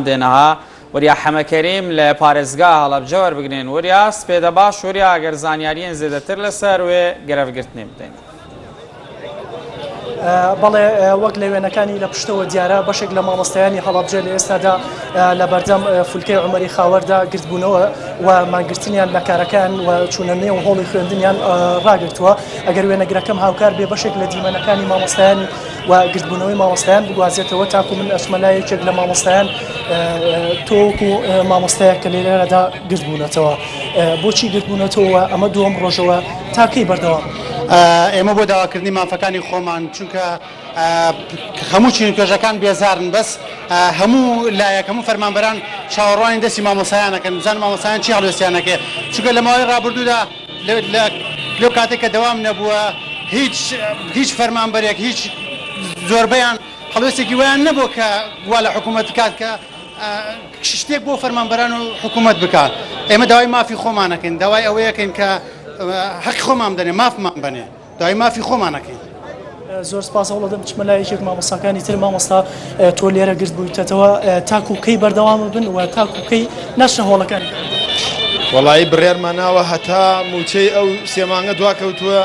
دێ نها وریا حەمە کەریم لە پارێزگا هەڵەبجە وەربگرین وریا سپێدە باش وریا گەر زانیاریێن زێدەتر لەسەر وێ گرەڤگرتنێ بدەین. بەڵێ وەک لە وێنەکانی لە پشتەوە دیارە بەشێک لە مامۆستایانی هەڵەبجە لە ئێستادا لە بەردەم فولکەی عومەری خاوەردا گردبوونەوە و مانگرتنیان لە کارەکان و چوونە نێو هۆڵی خوێندنیان ڕاگرتووە ئەگەر وێنەگرەکەم هاوکار بێ بەشێک لە دیمەنەکانی مامۆستایانی و گردبوونەوەی مامۆستایان بگوازێتەوە تاکو من ئەچمە لای یەکێک لە مامۆستایان تۆ وەکو مامۆستایەک کە لێرەدا گردبوونەتەوە بۆچی گردبوونەتەوە ئەمە دووەم ڕۆژەوە تا کەی بەردەوام؟ ئێمە بۆ داواکردنی مافەکانی خۆمان چونکە هەموو چین و توێژەکان بێزارن بەس هەموو لایەک هەموو فەرمانبەران چاوەڕوانی دەستی مامۆستایان ئەکەن بزانن مامۆستایان چی هەڵوێستیان ئەکەێ چونکە لە ماوەی ڕابردوودا لەو کاتێک کە دەوام نەبووە هیچ هیچ فەرمانبەرێک هیچ زۆربەیان هەڵوێستێکی وایان نەبووە کە وا لە حکوومەت بکات کە شتێک بۆ فەرمانبەران و حکوومەت بکات ئێمە داوای مافی خۆمانەکەین داوای ئەوەیەکەین کە حەقی خۆمان بدەنێ مافمان بەنێ داوای مافی خۆمان ئەکەین. زۆر سپاس هەوڵەدەم بچمە لای یەکێک مامۆستاکانی تر مامۆستا تۆ لێرە گرت بوویتەتەوە تاکو کەی بەردەوام بن و تاکو کەی ناچنە هۆڵەکانی وەڵایی بڕیارمان ناوە هەتا مووچەی ئەو سێ مانگە دواکەوتووە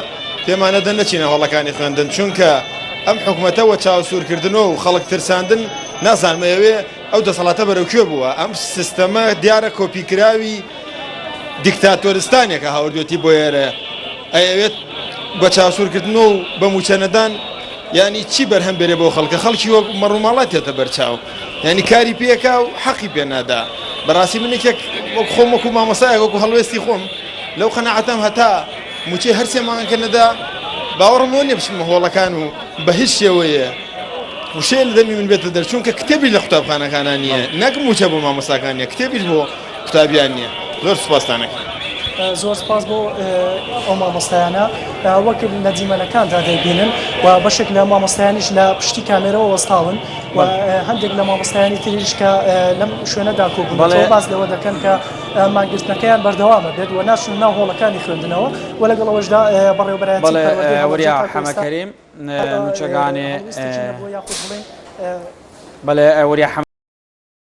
پێمان نەدەن نەچینە هۆڵەکانی خوێندن چونکە ئەم حکومەتە وە چاوسوورکردنەوە و خەڵک ترساندن نازانم ئەیەوێ ئەو دەسەڵاتە بەرەو کوێ بووە ئەم سیستەمە دیارە کۆپیکراوی دیکتاتۆرستانێکە هاوردێتی بۆ ئێرە ئەیەوێت بە چاوسوورکردنەوە و بە مووچە نەدان یانی چی بەرهەم بێرێ بۆ خەڵکە خەڵکی وەک مەڕوماڵات تێتە بەرچاو یانی کاری پێکا و حەقی پێ نادا بەڕاستی من یەکێک وەک خۆم وەکو مامۆستایەک وەکو هەڵوێستی خۆم لەو قەناعەتەم هەتا مووچەی هەر سێ مانگەکە نەدا باوەڕم بۆ نییە بچمە هۆڵەکان و بە هیچ شێوەیە وشەیە لە دەمی من بێتە دەر چونکە کتێبیش لە قوتابخانەکانە نییە نەک مووچە بۆ مامۆستاکان نییە کتێبیش بۆ قوتابیان نییە زۆر سوپاستان ئەکەم. زۆر سپاس بۆ ئەو مامۆستایانە وەک لە دیمەنەکاندا دەیبینن و بەشێک لە مامۆستایانیش لە پشتی کامێرەوە وەستاون و هەندێک لە مامۆستایانی تریش کە لەم شوێنەدا کۆبوونەوە باس لەوە دەکەن کە مانگرتنەکەیان بەردەوامە بێت و ناچنە ناو هۆڵەکانی خوێندنەوە و لەگەڵ ئەوەشدا بەڕێوەبەرایەتی بەڵێ پەروەردەی هەڵەبجە وریا تاکو حەمە ئێستا کەریم نوچەگانێ هەڵوێستێکی نەبووە یاخود بڵێین بەڵێ وریا حەمە.